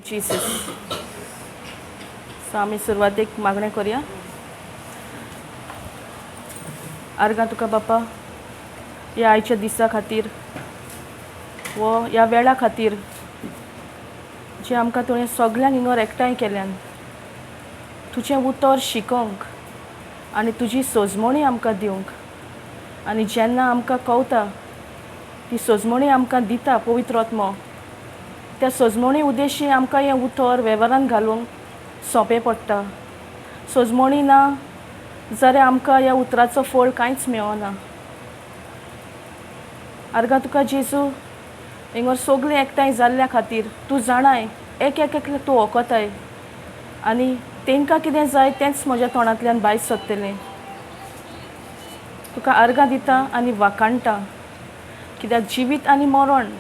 Jesus. So आमी सुरवातेक मागणें करया. आर्गां तुका बापा, ह्या आयच्या दिसा खातीर वो ह्या वेळा खातीर जे आमकां तुवें सगल्यांक हिंगर एकठांय केल्यान तुजें उतर शिकोवंक आनी तुजी सोजमणी आमकां दिवंक. आनी जेन्ना आमकां कवता ती सोजमणी आमकां दिता पवित्र आत्मो, त्या सोजमणी उद्देशी आमकां हें उतर वेव्हारान घालूंक सोंपें पडटा. सोजमणी ना जाल्यार आमकां ह्या उतराचो फळ कांयच मेळना. आर्गां तुका जेजू, हिंगर सगळीं एकठांय जाल्ल्या खातीर. तूं जाणाय, एक एक एकले तूं वळखताय आनी तांकां कितें जाय तेंच म्हज्या तोंडांतल्यान भायर सरतलें. तुका आर्गां दिता आनी वाखाणटा, कित्याक जिवीत आनी मरण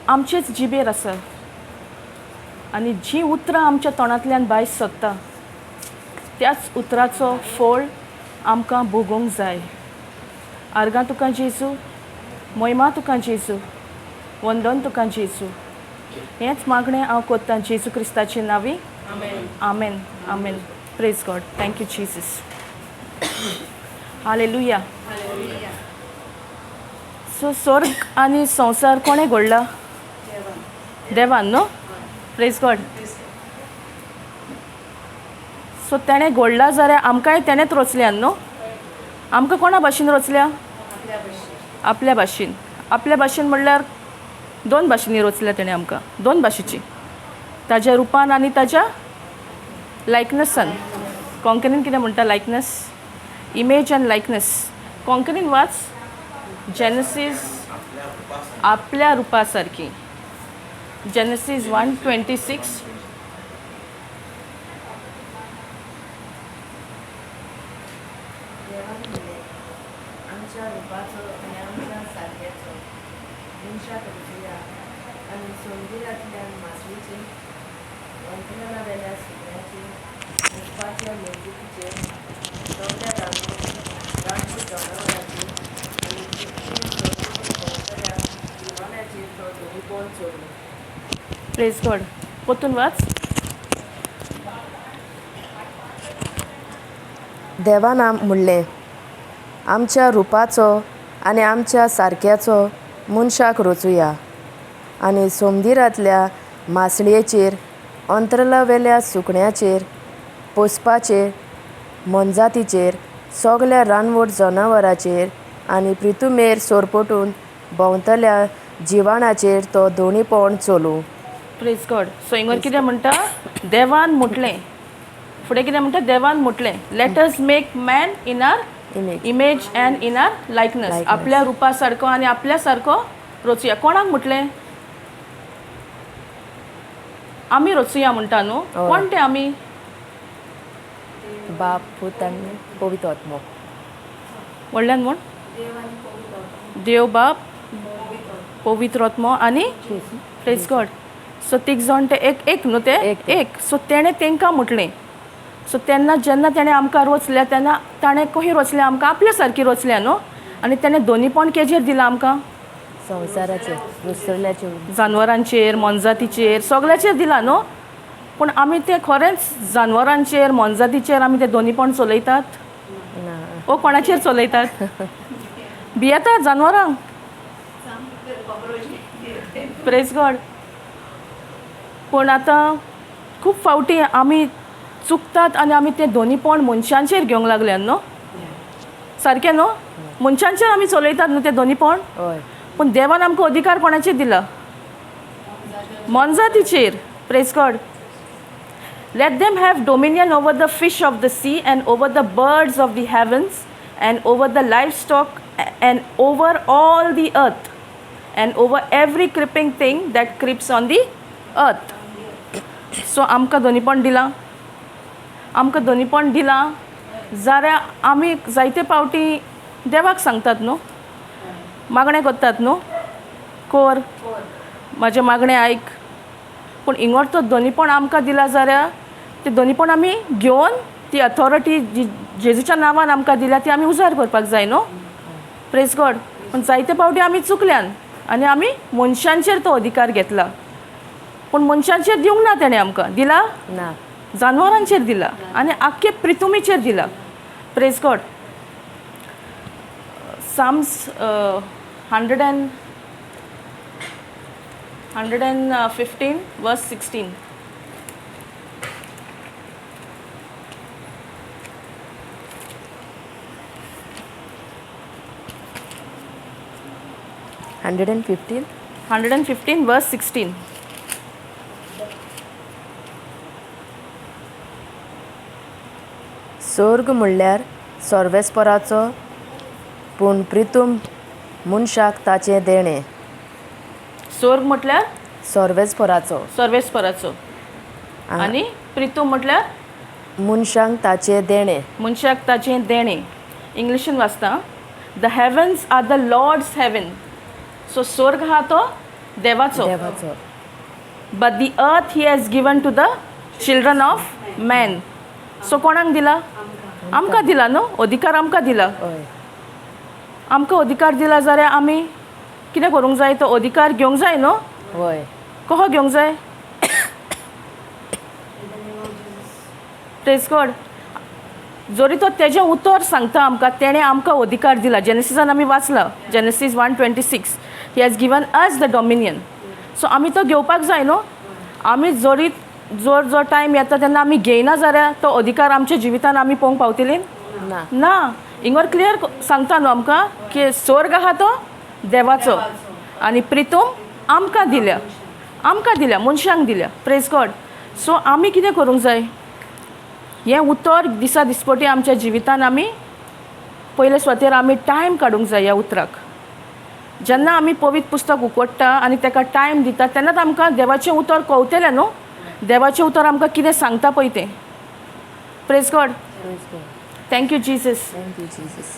आमचेच जिबेर आसा आनी जीं उतरां आमच्या तोंडांतल्यान भायर सरता त्याच उतराचो फळ आमकां भोगूंक जाय. आर्गां तुका जेजू, महिमा तुका जेजू, वंदन तुका जेजू. हेंच मागणें हांव करतां जेजू क्रिस्ताचे नांवी. आमेन, आमेन. Praise God. Thank you Jesus. Hallelujah. So स्वर्ग आनी संवसार कोणें घडला? देवान न्हू? प्रेज गॉड. सो तेणें घडला जाल्यार आमकांय तेणेंच रचल्यान न्हू? आमकां कोणा भाशेन रचल्या? आपल्या भाशेन. आपल्या भाशेन म्हणल्यार दोन भाशेंनी रचल्या तेणें आमकां, दोन भाशेची, ताज्या रुपान आनी ताज्या लायकनसान. कोंकणीन कितें म्हणटा? लायकनस, इमेज आनी लायकनस. कोंकणीन वाच जेनसीस. आपल्या रुपा सारकी. जेनसीस 1:26. देवान म्हणलें, आमच्या रुपाचो आनी आमच्या सारक्याचो मनशाक रचुया आनी समुद्रांतल्या मासळेचेर, अंतराळावेल्या सुकण्याचेर, उदकाच्या मोजुकीचेर, सगल्या रानवट जनावरांचेर आनी पृथ्वीर सरपटून भोंवतल्या जिवाण्याचेर तो धनीपण चलोवं. प्रेज गॉड. परतून वाच. देवान म्हणलें, आमच्या रुपाचो आनी आमच्या सारक्याचो मनशाक रचुया आनी समुद्रांतल्या मासळयेचेर, अंतराळावेल्या सुकण्याचेर, पोसपाचेर, मोनजातीचेर, सगल्या रानवट जनावरांचेर आनी पृथ्वीर सरपटून भोंवतल्या जिवाण्याचेर तो धनीपण चलोवं. प्रेज गॉड. सो हिंगर कितें म्हणटा? देवान म्हटलें. फुडें कितें म्हणटा? देवान म्हटलें, let us make man in our image image and in our likeness. Likeness. आपल्या रुपा सारको आनी आपल्या सारको रचुया. कोणाक म्हटलें? आमी रचुया म्हणटा न्हू? हय. कोण ते आमी? बाप, पूत आनी पवित्र आत्मो. व्हडल्यान म्हण. देव बाप, पवित्र आत्मो आनी प्रेज गॉड. सो तीग जाण ते एक एक न्हू ते? एक. एक. सो तेणें तांकां म्हटलें. सो तेन्ना जेन्ना तेणें आमकां रचल्या तेन्ना ताणें कशी रचल्या आमकां? आपल्या सारकी रचल्या न्हू? आनी तेणें दोनीपण केजेर दिलां आमकां? संवसाराचेर, दुसऱ्याचेर. जानवरांचेर, मोनजातीचेर, सगळ्याचेर दिलां न्हू? पूण आमी ते खरेंच जानवरांचेर, मोनजातीचेर आमी ते दोनीपण चलयतात? ना. ओ कोणाचेर चलयतात? भियेतात जानवरांक. प्रेज गॉड. पूण आतां खूब फावटी आमी चुकतात आनी आमी ते दोनीपण मनशांचेर घेवंक लागल्यात न्हू? सारकें न्हू? मनशांचेर आमी चलयतात न्हू ते दोनीपण? हय. पूण देवान आमकां अधिकार कोणाचेर दिला? मोनजातीचेर. Praise God. Let them have dominion over the fish of the sea and over the birds of the heavens and over the livestock and over all the earth and over every creeping thing that creeps on the earth. So आमकां दोनीपण दिलां. आमकां दोनीपण दिलां जाल्यार आमी जायते फावटी देवाक सांगतात न्हू, मागणें करतात न्हू, कर म्हाजें मागणें आयक. पूण हिंगर तो दोनीपण आमकां दिला जाल्यार ते दोनीपण आमी घेवन ती अथॉरिटी जी जेजूच्या नांवान आमकां दिल्या ती आमी उजार करपाक जाय न्हू? प्रेज गॉड. पूण जायते फावटी आमी चुकल्यान आनी आमी मनशांचेर तो अधिकार घेतला. पूण पूण मनशांचेर दिवंक ना तेणें आमकां. दिला? ना. जानवरांचेर दिला आनी आख्खे प्रिथुमीचेर दिला. Praise God. Psalms 115 verse 16. 115. 115 verse 16. सोर्ग म्हणल्यार सर्वेस्पराचो, पूण प्रितूम मनशाक ताचें देणें. सोर्ग म्हटल्यार सर्वेस्पराचो. सर्वेस्पराचो. आनी प्रितूम म्हटल्यार मनशांक ताचें देणें. मनशाक ताचें देणें. इंग्लिशीन वाचता, the heavens are the Lord's heaven. So सोर्ग आहा तो देवाचो. देवाचो. But the earth he has given to the children of man. So कोणाक दिला? आमकां दिला न्हू अधिकार. आमकां दिला. हय. आमकां अधिकार दिला जाल्यार आमी कितें करूंक जाय? तो अधिकार घेवंक जाय न्हू. हय. कसो घेवंक जाय? Praise God. जरी तो तेजें उतर सांगता आमकां, तेणें आमकां अधिकार दिला. जेनेसिसान आमी वाचला, Genesis 1:26, he has given us the dominion. So आमी तो घेवपाक जाय न्हू. आमी जरी जर जो टायम येता तेन्ना आमी घेयना जाल्यार तो अधिकार आमच्या जिवितान आमी पळोवंक पावतली ना. ना. हिंगर क्लियर सांगता न्हू आमकां की स्वर्ग आहा तो देवाचो आनी प्रितूम आमकां दिल्या, आमकां दिल्या, मनशांक दिल्या. Praise God. सो आमी कितें करूंक जाय? हें उतर दिसा दिसपटी आमच्या जिवितान आमी पयले सुवातेर आमी टायम काडूंक जाय ह्या उतराक. जेन्ना आमी पवित्र पुस्तक उगडटा आनी ताका टायम दिता तेन्नाच आमकां देवाचें उतर कळटलें न्हू. देवाचें उतर आमकां कितें सांगता पळय तें. Praise God. Thank you Jesus. Thank you Jesus.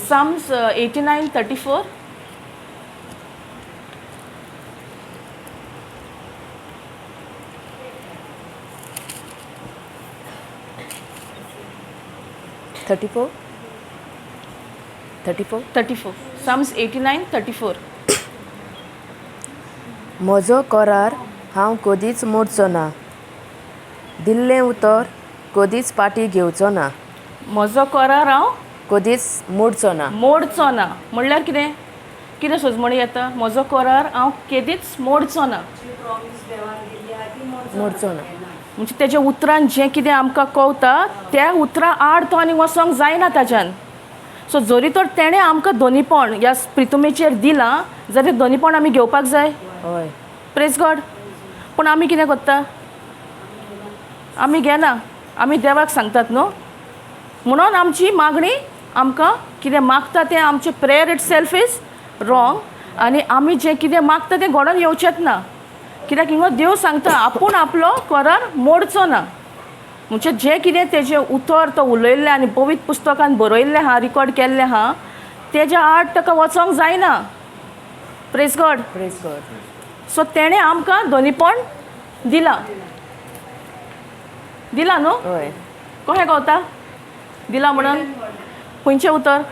Psalms 89:34. 34. 34. 34. Psalms 89:34. म्हजो करार हांव कदीच मोडचो ना, दिल्लें उतर कदीच पाटी घेवचो ना. म्हजो करार हांव कदीच मोडचो ना. मोडचो ना म्हणल्यार कितें? कितें सोजमणी येता? म्हजो करार हांव केदीच मोडचो ना. मोडचो ना. म्हणजे तेज्या उतरान जें कितें आमकां कवता त्या उतरां आड तो आनी वचोंक जायना ताज्यान. सो जरी तर तेणें आमकां दोनीपण ह्या प्रितुमेचेर दिलां जाल्यार दोनीपण आमी घेवपाक जाय. हय. Praise God. पूण आमी कितें करता? आमी घेना. आमी देवाक सांगतात न्हू. म्हणून आमची मागणी आमकां कितें मागता तें आमचें prayer itself is wrong आनी आमी जें कितें मागता तें घडोवन येवचेंच ना. कित्याक हिंगा देव सांगता आपूण आपलो करार मोडचो ना. म्हणजे जें कितें तेजें उतर तो उलयल्लें आनी पवित्र पुस्तकान बरयल्लें आहा, रिकॉर्ड केल्लें आहा, तेज्या आड ताका वचोंक जायना. Praise God. Praise God. So तेणें आमकां दोनीपण दिलां. दिलां न्हू? हय. कशें कळटा दिलां म्हणून? खंयचें उतर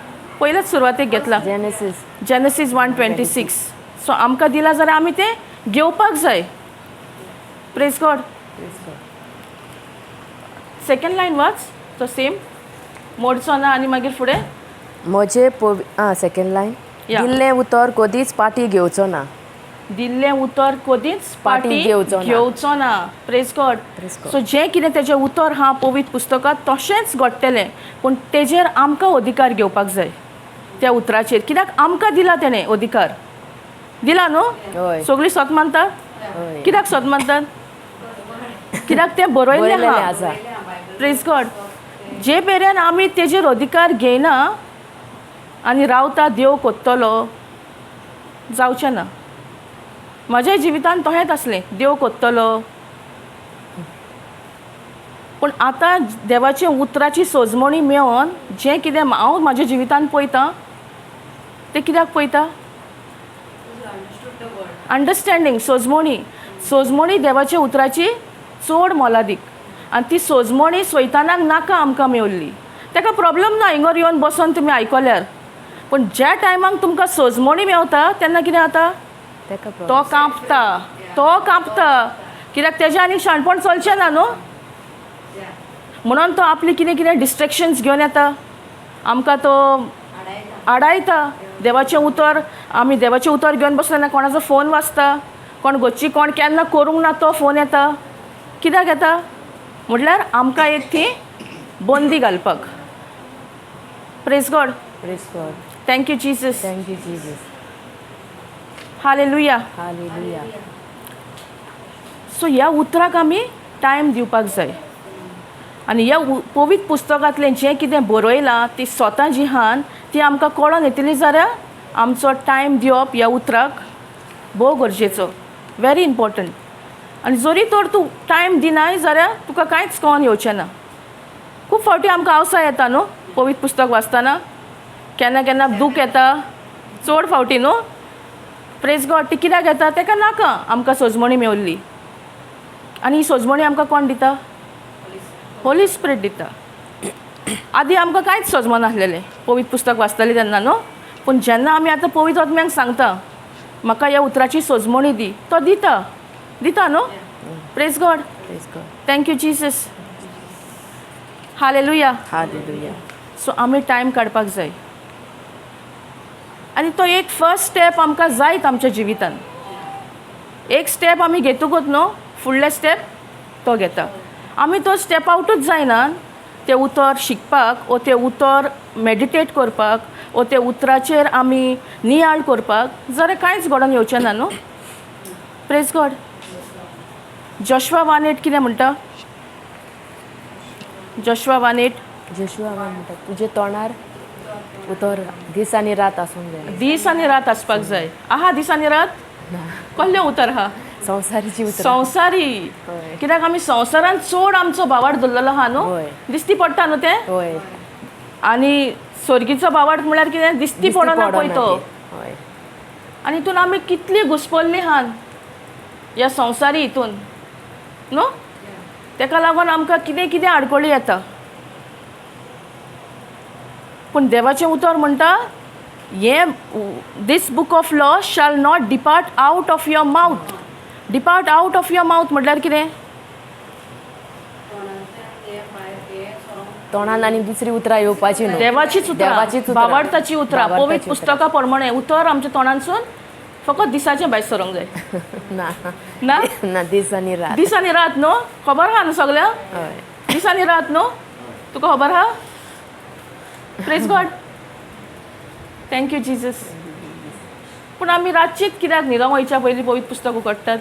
पयलेच सुरवातेक घेतलां? जेनेसीस. जेनेसीस 1:26. सो आमकां दिलां जाल्यार आमी तें घेवपाक जाय. Praise God. Praise God. Second line वाच तो सेम मोडचो ना आनी मागीर फुडें म्हजें सेकंड लायन. दिल्लें उतर कदीच पाटी घेवचो ना. दिल्लें उतर कदीच पाटी घेवचो ना. Praise God. सो जें कितें तेजें उतर आहा पवित्र पुस्तकांत तशेंच घडटलें, पूण तेजेर आमकां अधिकार घेवपाक जाय त्या उतराचेर. कित्याक आमकां दिला तेणें अधिकार. दिला न्हू? सगळीं सत मानतात? कित्याक सत मानतात? कित्याक तें बरयल्लें आसा. Praise God. जे मेरेन आमी तेजेर अधिकार घेयना आनी रावता देव कोत्तलो जावचें ना. म्हज्या जिवितान तशेंच आसलें, देव कोत्तलो. पूण आतां देवाचे उतराची सोजमणी मेळोन जें कितें हांव म्हज्या जिवितान पळयतां तें कित्याक पळयता? अंडरस्टँडींग, सोजमणी. सोजमणी देवाच्या उतराची चड मोलादीक आनी ती सोजमणी स्वैतानाक नाका आमकां मेवल्ली. ताका प्रॉब्लम ना हिंगर येवन बसोन तुमी आयकल्यार, पूण ज्या टायमाक तुमकां सोजमणी मेवता तेन्ना कितें जाता? तो कांपता. तो कांपता कित्याक तेजें आनी शाणपण चलचें ना न्हू. म्हणून तो आपली कितें कितें डिस्ट्रेक्शन्स घेवन येता, आमकां तो आडायता. देवाचें उतर आमी देवाचें उतर घेवन बसले ना, कोणाचो फोन वाजता, कोण गोच्ची कोण केन्ना करूंक ना तो फोन येता. कित्याक येता म्हटल्यार आमकां एक ती बंदी घालपाक. Praise God. Praise God. Thank you Jesus. Thank you Jesus. Hallelujah. Hallelujah. So ह्या उतराक आमी टायम दिवपाक जाय. आनी ह्या पवित्र पुस्तकांतलें जें कितें बरयलां ती स्वता जी आहान ती आमकां कळोन येतली जाल्यार आमचो टायम दिवप ह्या उतराक भोव गरजेचो, व्हेरी इम्पॉर्टंट. आनी जरी तर तूं टायम दिनाय जाल्यार तुका कांयच कळोन येवचें ना. खूब फावटी आमकां आवसां येता न्हू पवित्र पुस्तक वाचतना, केन्ना केन्ना दूख येता चड फावटी न्हू. प्रेज गॉड. ती कित्याक येता तेका नाका आमकां सजमणी मेवल्ली. आनी ही सजमणी आमकां कोण दिता? होली स्पिरीट दिता. आदी आमकां कांयच सजमनासलेलें पवित्र पुस्तक वाचतालीं तेन्ना न्हू. पूण जेन्ना आमी आतां पवित्र आत्म्यांक सांगता म्हाका ह्या उतराची सजमणी दी, तो दिता, दिता न्हू. Praise God. Praise God. Thank you Jesus. Hallelujah. Hallelujah. So आमी टायम काडपाक जाय. आनी तो एक फर्स्ट स्टेप आमकां जायत आमच्या जिवितान. एक स्टेप आमी घेतकूच न्हू फुडले स्टेप तो घेता. आमी तो स्टेप आवटूच जायना तें उतर शिकपाक वो तें उतर मेडिटेट करपाक वो ते उतराचेर आमी नियाळ करपाक जाल्यार कांयच घडोवन येवचें ना न्हू. प्रेज गॉड. जोशुआ 1:8 कितें म्हणटा? जोशुआ 1:8. जोशुआ 1 म्हणटा तुजे तोंडार उतर दीस आनी रात आसूंक जाय. दीस आनी रात आसपाक जाय. आहा दीस आनी रात कसलें उतर आहा? संवसारीची उतरां. संवसारी. कित्याक आमी संवसारान चड आमचो भावार्थ दवरलेलो आहा न्हू, दिसती पडटा न्हू तें. आनी स्वर्गीचो भावार्थ म्हळ्यार कितें? दिसती पडना पळय तो. आनी हितून आमी कितली घुसपल्ली आहान ह्या संवसारी हितून न्हू. तेका लागून आमकां कितें कितें आडखळी येता. पूण देवाचें उतर म्हणटा हें, this book of law shall not depart out of your mouth. Depart out of your mouth म्हटल्यार कितें? तोंडान आनी दुसरी उतरां येवपाची न्हू, देवाचीच उतरां, भावार्थाची उतरां, पवित्र पुस्तकां प्रमाणे उतर आमच्या तोंडांसून फकत दिसाचें भायर सरूंक जाय. ना ना ना, दीस आनी रात. दीस आनी रात न्हू, खबर आहा न्हू सगळ्यांक? दीस आनी रात न्हू, तुका खबर आहा? Praise God. Thank you Jesus. पूण आमी रातचीच कित्याक न्हिदोंक वयच्या पयलीं पवित्र पुस्तक उगडटात?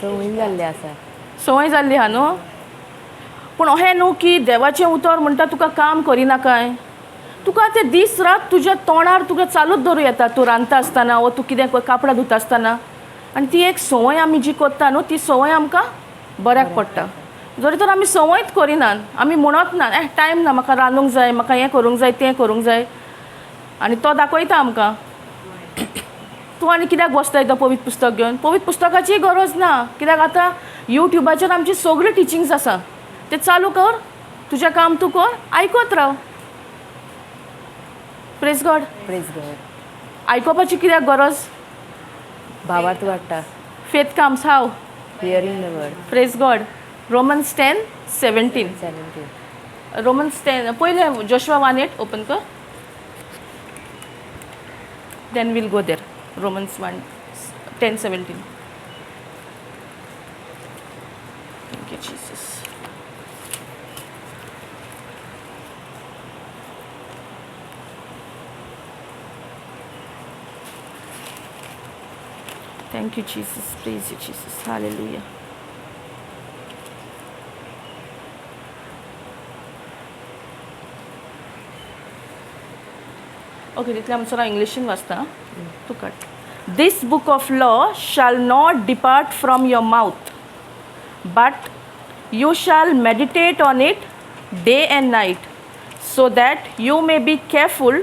संवय जाल्ली आसा. संवय जाल्ली आहा न्हू. पूण अहें न्हू की देवाचें उतर म्हणटा तुका काम करिनाकाय, तुका तें दीस रात तुज्या तोंडार तुका चालूच दवरूं येता. तूं रांदता आसतना वो तूं कितें कापडां धुता आसतना. आनी ती एक संवय आमी जी करता न्हू ती संवय आमकां बऱ्याक पडटा. जरी तर आमी संवयच करिनात, आमी म्हणत ना ए टायम ना, म्हाका रांदूंक जाय, म्हाका हें करूंक जाय, तें करूंक जाय. आनी तो दाखयता आमकां तूं आनी कित्याक बसता तो पवित्र पुस्तक घेवन? पवित्र पुस्तकाचीय गरज ना, कित्याक आतां यूट्यूबाचेर आमची सगळी टिचिंग्स आसा. तें चालू कर, तुजें काम तूं कर, आयकत राव. Praise God. Praise God. आयकोपाची कित्याक गरज? भावार्थ वाडटा. Faith comes how? Hearing the word. Praise God. Romans 10:17. Romans 10 पयलें जोशुआ 1:8 ओपन कर, then we'll go there. Romans 10:17. Thank you Jesus. Thank you Jesus. Praise you Jesus. Hallelujah. Okay, तितलें आमचो हांव इंग्लिशीन वाचता, तूं काड. This book of law shall not depart from your mouth, but you shall meditate on it day and night, so that you may be careful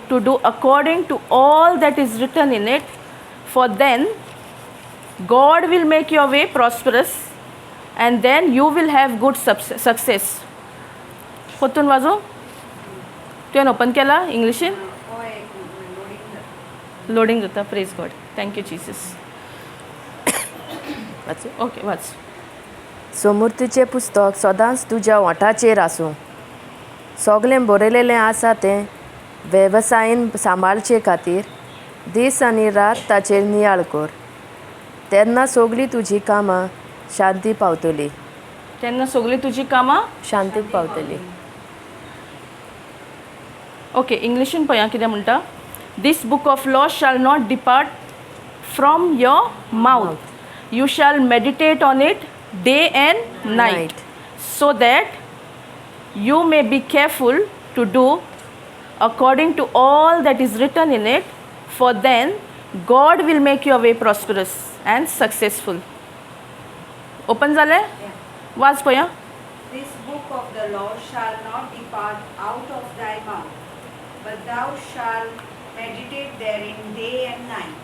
to do according to all that is written in it, for then God will make your way prosperous and then you will have good success. परतून वाजो. तुवें open केला इंग्लिशीन? Loading जाता. Praise God. Thank you Jesus. वाचूं? Okay, वाच. सोमुर्तीचें पुस्तक सदांच तुज्या ओंठाचेर आसूं. सगलें बरयलेलें आसा तें वेवसायीन सांबाळचे खातीर दीस आनी रात ताचेर नियाळ कर. तेन्ना सगळीं तुजीं कामां शांती पावतली. तेन्ना सगळीं तुजी कामां शांतीक पावतली. ओके, इंग्लिशीन पळया कितें म्हणटा. This book of law shall not depart from your mouth. You shall meditate on it day and night, so that you may be careful to do according to all that is written in it, for then God will make your way prosperous and successful. Open जालें? वाच पळया. This book of the law shall not depart out of thy mouth, but thou shalt meditate therein day and night,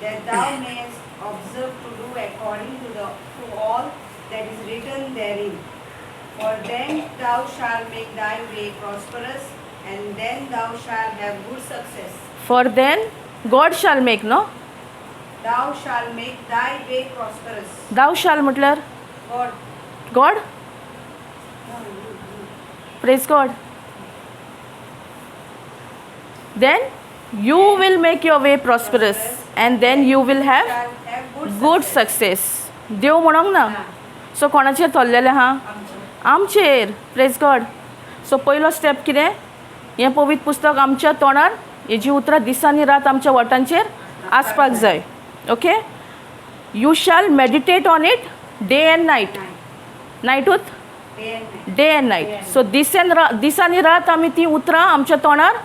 that thou mayest observe to do according to all that is written therein. For then thou shalt make thy way prosperous, and then thou shalt have good success. For then God shall make, no? Thou shalt make thy way prosperous. Thou shall म्हटल्यार? God. God? Praise God. Then you will make your way prosperous and then you will have shall have good good success. Success. देव म्हणोंक ना. So कोणाचेर थल्लेलें आहा? आमचेर. प्रेज गॉड. So पयलो step कितें? हें पवित्र पुस्तक आमच्या तोंडार, हेजी उतरां दीस आनी रात आमच्या वटांचेर आसपाक जाय. Okay, you shall meditate on it day and night. नायटूच? Day and night. Day and night. So दीस एन दीस आनी रात आमी ती उतरां आमच्या तोंडार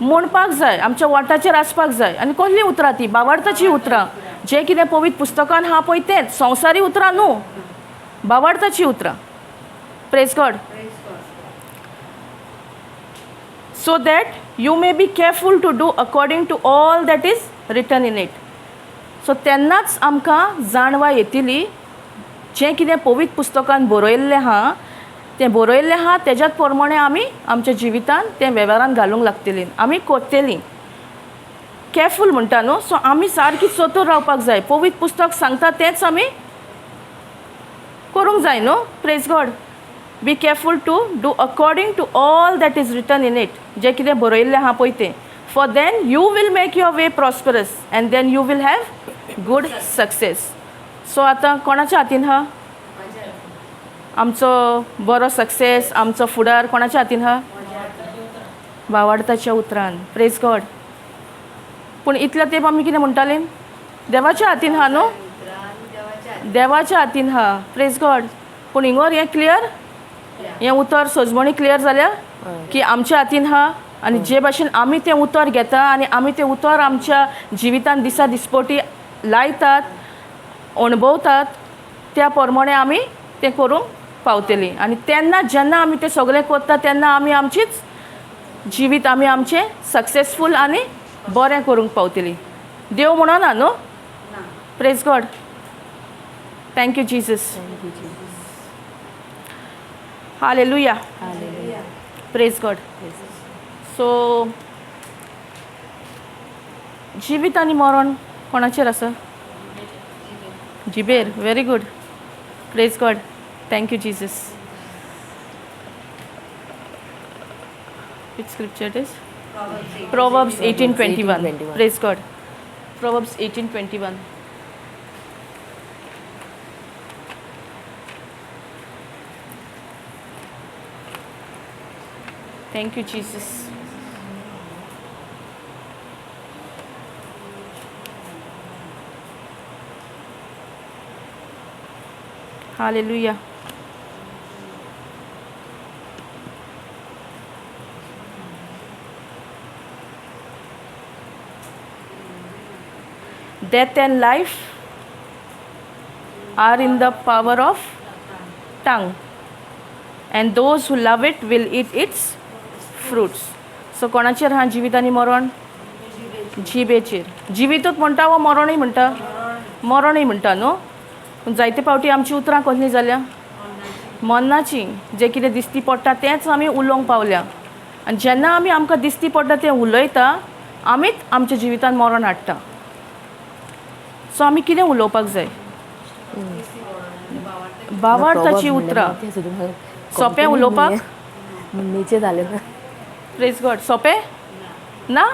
म्हणपाक जाय, आमच्या वाटाचेर आसपाक जाय. आनी कसलीं उतरां ती? बावार्थाचीं उतरां, जें कितें पवित्र पुस्तकान आहा पळय तेंच, संवसारी उतरां न्हू, बावार्थाचीं उतरां. Praise God. Praise God. So that you may be careful to do according to all that is written in it. So तेन्नाच आमकां जाणवाय येतली जें कितें पवित्र पुस्तकान बरयल्लें आहा तें बरयल्लें आहा तेज्याच प्रमाणें आमी आमच्या जिवितान तें वेव्हारान घालूंक लागतलीं, आमी करतलीं. केरफूल म्हणटा न्हू, सो आमी सारकी चतूर रावपाक जाय. पवित्र पुस्तक सांगता तेंच आमी करूंक जाय न्हू. Praise God. Be careful to do according to all that is written in it, जें कितें बरयल्लें आहा पळय तें. For then you will make your way prosperous and then you will have good success. So आतां कोणाच्या हातीन आहा आमचो बरो सक्सेस, आमचो फुडार कोणाच्या हातीन आहा? बावाडताच्या उतरान. प्रेज गॉड. पूण इतल्या तेंप आमी कितें म्हणटालीं? देवाच्या हातीन आहा न्हू, देवाच्या हातीन आहा. प्रेज गॉड. पूण हिंगर हें क्लियर, हें उतर सजमणी क्लियर जाल्या की आमच्या हातीन आहा, आनी जे भाशेन आमी तें उतर घेता आनी आमी तें उतर आमच्या जिवितान दिसा दिसपटी लायतात, अणभवतात, त्या प्रमाणे आमी तें करूंक पावतलीं. आनी तेन्ना जेन्ना आमी तें सगळें करता तेन्ना आमी आमचीच जिवीत आमी आमचें सक्सेसफूल आनी बरें करूंक पावतलीं. देव म्हणना न्हू. Praise God. Thank you Jesus. Hallelujah. Praise God. So जिवीत आनी मरण कोणाचेर आसा? जिबेर. Very good. Praise God. Thank you Jesus. Which scripture it is? Proverbs 18:21. 18:21. Praise God. Proverbs 18:21. Thank you, Jesus. Hallelujah. Death and life are in the power of tongue, and those who love it will eat its fruits. So कोणाचेर हा जिवीत आनी मरण? जिबेचेर. जिवीतूच म्हणटा वा मरणूय म्हणटा? मरणूय म्हणटा न्हू. पूण जायते फावटी आमची उतरां कसलीं जाल्या? मरणाची. जें कितें दिसती पडटा तेंच आमी उलोवंक पावल्या, आनी जेन्ना आमी आमकां दिसती पडटा तें उलयता, आमीच आमच्या जिवितान मरण हाडटा. सो आमी कितें उलोवपाक जाय? भावार्थाची उतरां. सोंपें उलोवपाक? मम्मीचें जालें ना. प्रेज गॉड. सोंपें ना?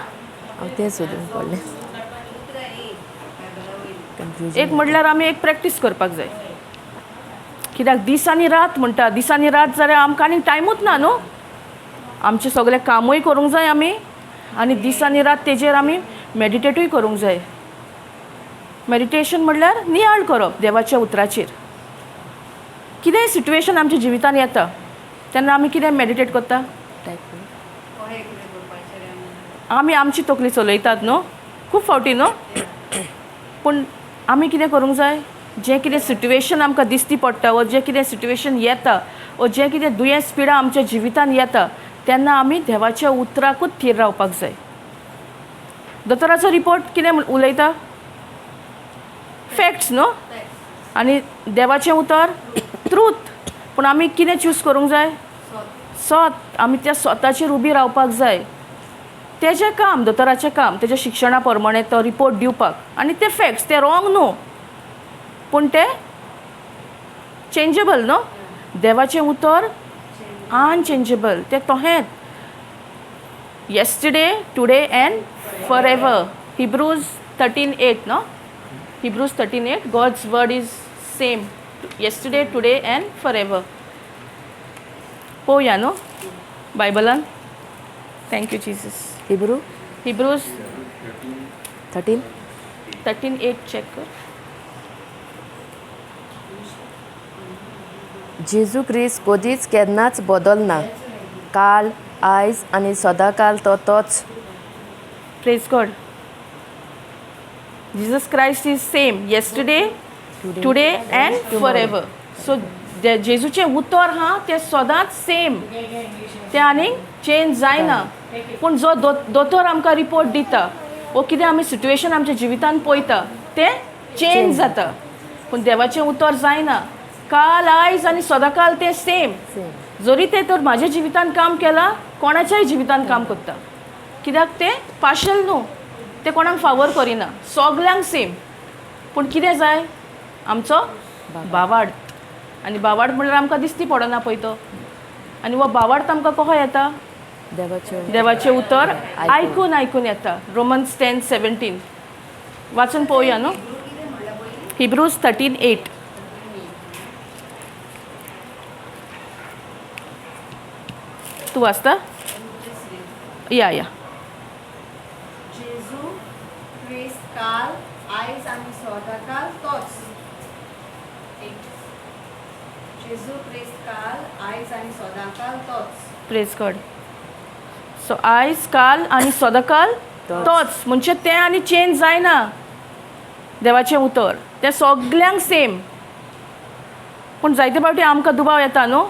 हांव तें सोदूंक पडलें. कन्फ्युजन. एक म्हणल्यार आमी एक प्रॅक्टीस करपाक जाय, कित्याक दीस आनी रात म्हणटा. दीस आनी रात जाल्यार आमकां आनी टायमूच ना न्हू. आमचें सगळें कामूय करूंक जाय आमी, आनी दीस आनी रात तेजेर आमी मेडिटेटूय करूंक जाय. मेडिटेशन म्हणल्यार नियाळ करप देवाच्या उतराचेर. कितेंय सिट्युएशन आमच्या जिवितान येता तेन्ना आमी कितें मेडिटेट करता? आमी आमची तकली चलयतात न्हू खूब फावटी न्हू. पूण आमी कितें करूंक जाय, जें कितें सिट्युएशन आमकां दिसती पडटा वो जें कितें सिट्युएशन येता वो जें कितें दुयेंस पिडा आमच्या जिवितान येता तेन्ना आमी देवाच्या उतराकूच थीर रावपाक जाय. दोतोराचो रिपोर्ट कितें उलयता? फॅक्ट्स न्हू. आनी देवाचें उतर ट्रूथ. पूण आमी कितें चूज करूंक जाय? सत. आमी त्या स्वताचेर उबी रावपाक जाय. तेजें काम, दोतोराचें काम, तेज्या शिक्षणा प्रमाणे तो रिपोर्ट दिवपाक, आनी ते फॅक्ट्स ते रॉंग न्हू, पूण ते चेंजेबल न्हू. देवाचें उतर अनचेंजेबल, तें तोहेंच, yesterday, today and forever. Hebrews 13:8 न्हू, Hebrews 13:8, God's word is same yesterday, today and forever. पळोवया न्हू बायबलान. Thank you Jesus. Hebrew Hebrews 13 13:8 check कर. जेजू क्रिस्त कदीच केन्नाच बदलना, काल, आयज आनी सदांकाल तो तोच. Praise God. Jesus Christ is same yesterday, today and forever. So जेजूचें उतर हा तें सदांच सेम, तें आनीक चेंज जायना. पूण जो दोतोर आमकां रिपोर्ट दिता वो कितें आमी सिट्युएशन आमच्या जिवितान पळयता तें चेंज जाता, पूण देवाचें उतर जायना. काल, आयज आनी सदांकाल तें सेम. जरी तें तर म्हाज्या जिवितान काम केलां, कोणाच्याय जिवितान काम करता, कित्याक तें पार्शल न्हू, तें कोणाक फावर करिना, सगल्यांक सेम. पूण कितें जाय? आमचो भावार्थ. आनी भावार्थ म्हणल्यार आमकां दिसती पडना पळय तो. आनी हो भावार्थ आमकां कसो येता? देवाचें उतर आयकून आयकून येता. रोमन्स 10:17 वाचून पळोवया न्हू. हिब्रूज 13:8. तूं वाचता? या या. जेजू क्रिस्त काल, आयज आनी सदांकाल तोच. जेजू क्रिस्त काल, आयज आनी सदांकाल तोच. प्रेज गॉड. सो आयज, काल आनी सदांकाल तोच, म्हणजे तें आनी चेंज जायना. देवाचें उतर तें सगल्यांक सेम. पूण जायते फावटी आमकां दुबाव येता न्हू,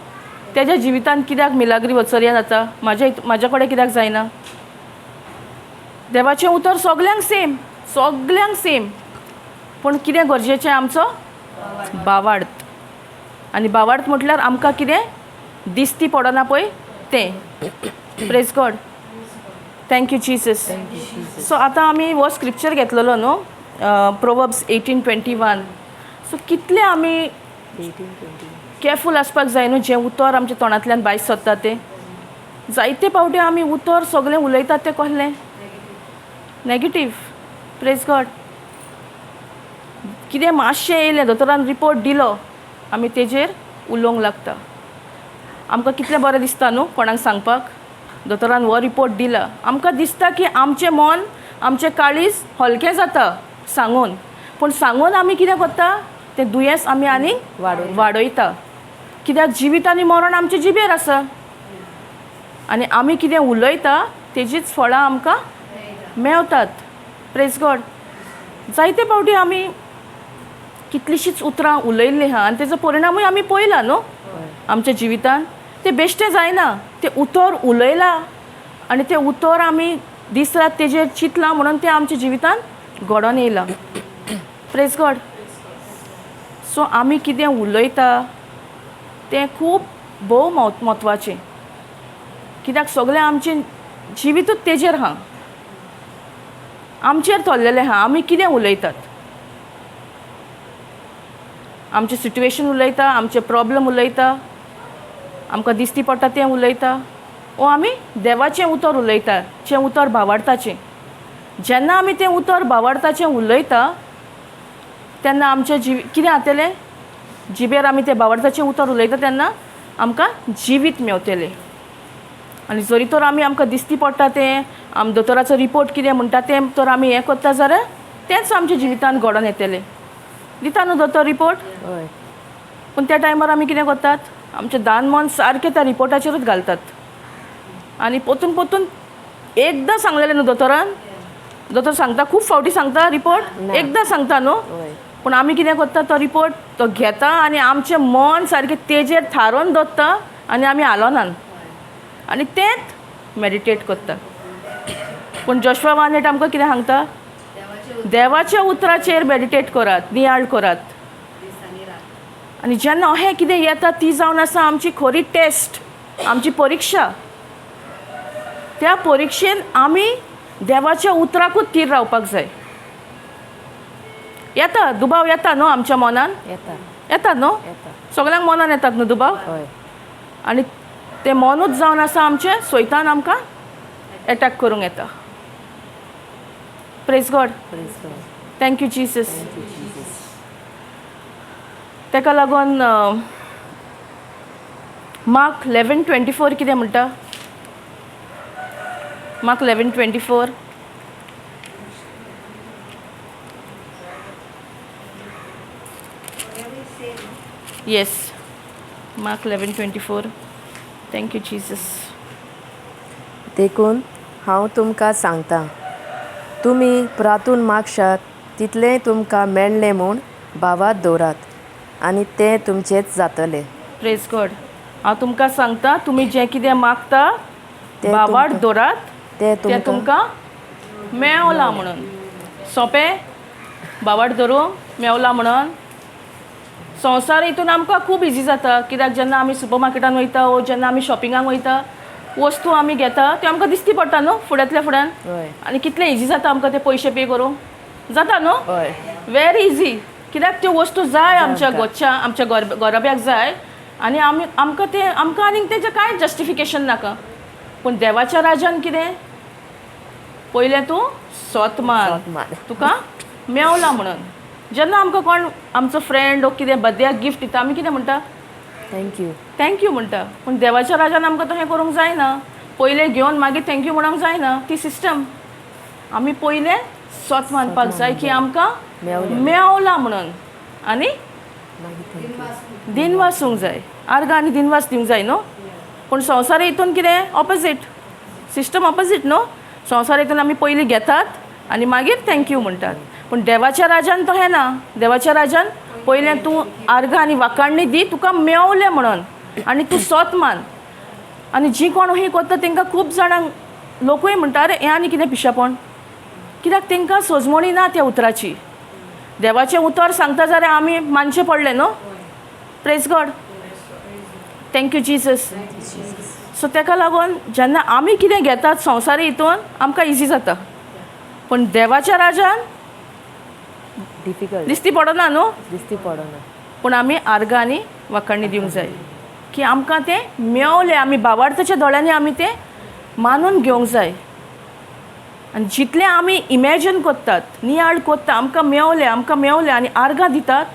तेज्या जिवितान कित्याक मिलाग्री वचर्या जाता, म्हाज्या कडेन कित्याक जायना? देवाचें उतर सगल्यांक सेम, सगल्यांक सेम. पूण कितें गरजेचें? आमचो भावार्थ. आनी भावार्थ म्हटल्यार आमकां कितें दिसती पडना पळय तें. Praise God. Thank you Jesus. So आतां आमी हो स्क्रिप्चर घेतलेलो न्हू, प्रोवर्ब्स 18:21. सो कितले आमी केअरफूल आसपाक जाय न्हू, जें उतर आमच्या तोंडांतल्यान भायर सरता तें. जायते फावटी आमी उतर सगळें उलयतात तें कसलें? नेगेटीव. Praise God. कितें मातशें येयलें, दोतोरान रिपोर्ट दिलो, आमी तेजेर उलोवंक लागता. आमकां कितलें बरें दिसता न्हू कोणाक सांगपाक, दोतोरान हो रिपोर्ट दिला. आमकां दिसता की आमचें मन, आमचें काळीज हलकें जाता सांगून. पूण सांगून आमी कितें करता? तें दुयेंस आमी आनीक वाडयता. कित्याक जिवीत आनी मरण आमचे जिबेर आसा, आनी आमी कितें उलयता तेजीच फळां आमकां मेवतात. Praise God. जायते फावटी आमी कितलींशींच उतरां उलयल्लीं आहा आनी तेजो परिणामूय आमी पळयला न्हू आमच्या जिवितान. तें बेश्टें जायना, तें उतर उलयलां आनी तें उतर आमी दीस रात तेजेर चिंतलां म्हणून तें आमच्या जिवितान घडोन येयलां. Praise God. सो आमी कितें उलयता तें खूब भोव म्हत्वाचें, कित्याक सगळें आमचें जिवितूच तेजेर आहा, आमचेर थरलेलें आहा आमी कितें उलयतात. आमचें सिट्युएशन उलयता, आमचें प्रॉब्लम उलयता, आमकां दिश्टी पडटा तें उलयता, ओ आमी देवाचें उतर उलयता, जें उतर भावार्थाचें. जेन्ना आमी तें उतर भावार्थाचें उलयता तेन्ना आमचें जिवी कितें जातलें? जिबेर आमी तें भावार्थाचें उतर उलयता तेन्ना आमकां जिवीत मेवतलें. आनी जरी तर आमी आमकां दिश्टी पडटा तें, आम दोतोराचो रिपोर्ट कितें म्हणटा तें तर आमी हें करता जाल्यार तेंच आमच्या जिवितान घडोवन येतलें. दिता न्हू दोतोर रिपोर्ट? हय. पूण त्या टायमार आमी कितें करतात? आमचें दान मन सारकें त्या रिपोर्टाचेरूच घालतात आनी पोतून पोतून एकदां सांगलेलें न्हू दोतोरान. दोतोर सांगता, खूब फावटी सांगता रिपोर्ट? ना. एकदां सांगता न्हू. हय. पूण आमी कितें करता, तो रिपोर्ट तो घेता आनी आमचें मन सारकें तेजेर थारोवन दवरता आनी आमी हालोनान आनी तेंच मेडिटेट करता. पूण जोशवा वानेट आमकां कितें सांगता? देवाच्या उतराचेर मेडिटेट करात, नियाळ करात. आनी जेन्ना अहें कितें येता ती जावन आसा आमची खरी टेस्ट, आमची परिक्षा. त्या परिक्षेन आमी देवाच्या उतराकूच थीर रावपाक जाय. येता दुबाव, येता न्हू आमच्या मनान? येता. येता न्हू? येता. सगळ्यांक मनान येतात न्हू दुबाव? हय. आनी तें मनूच जावन आसा आमचें सोयतान आमकां एटॅक करूंक येता. Praise God. Praise God. Thank you Jesus. Thank you Jesus. ताका लागून मार्क 11:24 कितें म्हणटा? Mark 11:24. Whatever you say, no? Yes, Mark 11:24. Thank you Jesus. देखून हांव तुमकां सांगता, तुमी प्रातून मागशात तितलेंय तुमकां मेळ्ळें म्हूण भावार्त दवरात आनी तें तुमचेंच जातलें. प्रेज गॉड. हांव तुमकां सांगता, तुमी जें कितें मागता तें भावार्त तुमकां- दवरात, तें तें तुमकां तुमकां मेवलां म्हणून. सोंपें भावार्त धरूंक मेवलां म्हणून. संवसार हितून आमकां खूब इजी जाता, कित्याक जेन्ना आमी सुपर मार्केटान वयता वो जेन्ना आमी शॉपिंगाक वयता, वस्तू आमी घेता त्यो आमकां दिश्टी पडटा न्हू फुड्यांतल्या फुड्यान. हय. आनी कितलें इजी जाता आमकां ते पयशे पे करूंक जाता न्हू? हय. वेरी इजी, कित्याक त्यो वस्तू जाय आमच्या आमकां. घरच्या आमच्या घराब्याक जाय आनी आमी आमकां तें आमकां आनीक तेजें कांय जस्टिफिकेशन नाका. पूण देवाच्या राजान कितें पयलें तूं सोत मान, सोत मान. तुका मेवला म्हणून. जेन्ना आमकां कोण आमचो फ्रेंड वो कितें बर्थडेयाक गिफ्ट दिता, आमी कितें म्हणटा? Thank you. Thank you म्हणटा. पूण देवाच्या राजान आमकां तशें करूंक जायना. पयलें घेवन मागीर thank you म्हणूंक जायना. ती सिस्टम आमी पयलें सोत मानपाक जाय की आमकां मेवलें. मेवला म्हणून आनी मागीर thank you. दिनवासूंक जाय. आर्गां आनी दिनवास दिवंक जाय न्हू. पूण संवसार हितून कितें ऑपोजीट सिस्टम, ऑपोजीट न्हू. संवसार हितून आमी पयलीं घेतात आनी मागीर thank you म्हणटात. पूण देवाच्या राजान तशें ना. देवाच्या राजान पयलें तूं आर्गां आनी वाखाणणी दी, तुका मेवलें म्हणून, आनी तूं सोत मान. आनी जीं कोण अशीं करता तांकां खूब जाणांक लोकूय म्हणटा, अरे हें आनी कितें पिशेपण. कित्याक तांकां सोजमणी ना त्या उतराची. देवाचें उतर सांगता जाल्यार आमी मानचें पडलें न्हू. Praise God. Thank you Jesus. So ताका लागून जेन्ना आमी कितें घेतात संवसारी हितून आमकां इजी जाता, पूण देवाच्या राजान डिफिकल्ट. दिश्टी पडना न्हू. दिश्टी पडना. पूण आमी आर्गां आनी वाखाणणी दिवंक जाय की आमकां तें मेवलें. आमी भावार्थाच्या दोळ्यांनी आमी तें मानून घेवंक जाय. आनी जितलें आमी इमॅजीन करतात, नियाळ करता, आमकां मेवलें, आमकां मेवलें आनी आर्गां दितात,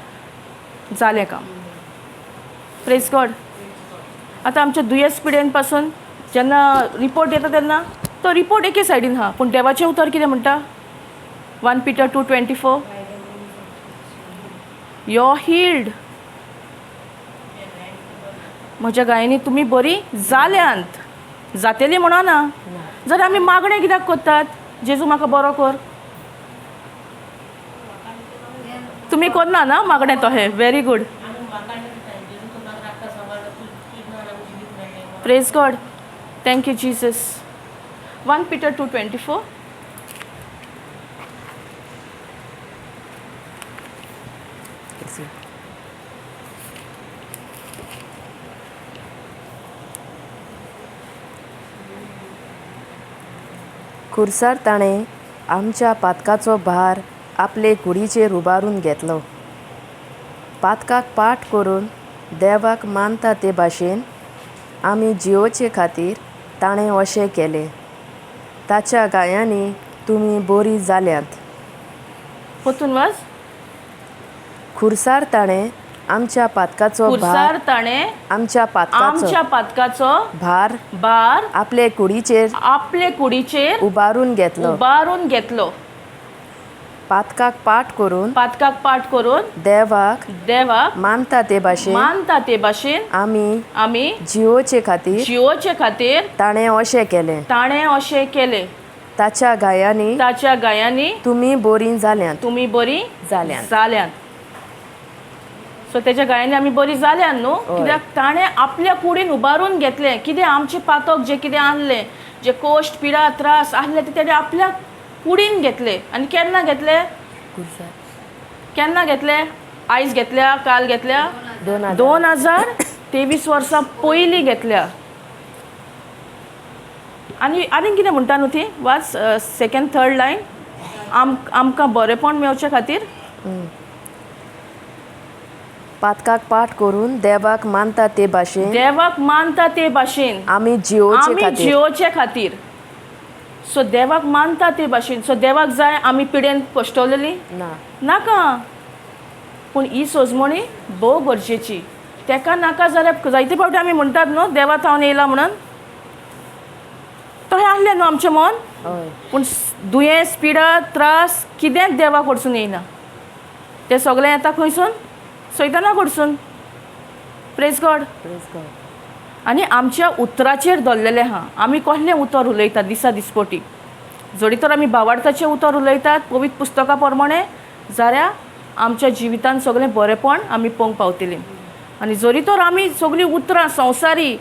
जालें काम. Praise God. आतां आमच्या दुयेंस पिडेन पासून जेन्ना रिपोर्ट येता तेन्ना तो रिपोर्ट एके सायडीन आहा, पूण देवाचें उतर कितें म्हणटा? 1 Peter 2:24, you healed. म्हज्या गायनी तुमी बरी जाल्यांत, जातेली म्हणना. जाल्यार आमी मागणें कित्याक करतात? जेजू म्हाका बरो कर. तुमी करना ना मागणें तशें? Very good. Praise God. Thank you Jesus. 1 Peter 2:24. खुर्सार ताणें आमच्या पातकाचो भार आपले कुडीचेर उबारून घेतलो. पातकाक पाठ करून देवाक मानता ते भाशेन आमी जियोचे खातीर ताणें अशें केलें. ताच्या गायांनी तुमी बरी जाल्यांत. परतून वाच. खुर्सार ताणें आमच्या पातकाचो भार खुर्सार ताणें आमच्या पातकाचो आमच्या पातकाचो भार भार आपले कुडीचेर आपले कुडीचेर उबारून घेतलो. उबारून घेतलो. पातकाक पाठ करून पातकाक पाठ करून देवाक देवाक मानता ते भाशेन मानता ते भाशेन आमी आमी जियोचे खातीर जियोचे खातीर ताणें अशें केलें. ताणें अशें केलें. ताच्या गायांनी ताच्या गायांनी तुमी बरीं जाल्यांत. तुमी बरी जाल्यांत. जाल्यांत. सो तेच्या गायांनी आमी बरी जाल्यात न्हू, कित्याक ताणें आपल्या कुडीन उबारून घेतलें. कितें आमचें पातक जें कितें आहलें, जे कोश्ट पिडा त्रास आहले ते तेणें आपल्या कुडीन घेतले. आनी केन्ना घेतले? केन्ना घेतले? आयज घेतल्या, काल घेतल्या, 2023 वर्सां पयलीं घेतल्या. आनी आनीक कितें म्हणटा न्हू ती वाच सेकंड थर्ड लायन. आमकां बरेंपण मेळचे खातीर पातकाक पाठ करून देवाक मानता ते भाशेन देवाक मानता ते भाशेन आमी जियोचे आमी खातीर जियोचे खातीर. सो देवाक मानता ते भाशेन. सो देवाक जाय आमी पिडेन कश्टवलेली ना नाका, पूण ही सोजमणी भोव गरजेची. तेका नाका जाल्यार जायते फावटी आमी म्हणटात न्हू देवा थावन येयला म्हणून, तशें आहलें न्हू आमचें मन. पूण दुयेंस पिडा त्रास कितेंच देवा कडसून येयना, तें सगळें येता खंयसून? सैताना कडसून. Praise God. आनी आमच्या उतराचेर धरलेलें आहा. आमी कसलें उतर उलयतात दिसा दिसपटी, जरी तर आमी भावार्थाचें उतर उलयतात पवित्र पुस्तका प्रमाणे, जाल्यार आमच्या जिवितान सगळें बरेंपण आमी पळोवंक पावतलीं. आनी जरी तर आमी सगळीं उतरां संवसारी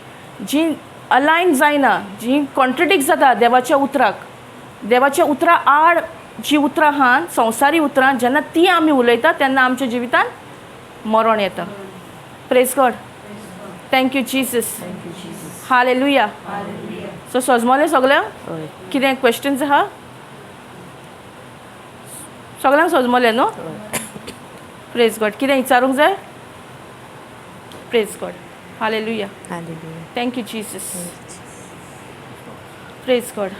जीं अलायन जायना, जीं कॉन्ट्रडिक्ट जाता देवाच्या उतराक, देवाच्या उतरा आड जीं उतरां आहात संवसारी उतरां, जेन्ना तीं आमी उलयतात तेन्ना आमच्या जिवितान मरण येता. Praise God. Thank you Jesus. Hallelujah. So सजमलें सगळ्यांक? कितें क्वेश्चन्स आहा? सगळ्यांक सजमलें न्हू? Praise God. कितें विचारूंक जाय? Praise God. Hallelujah. Thank you Jesus. Praise God.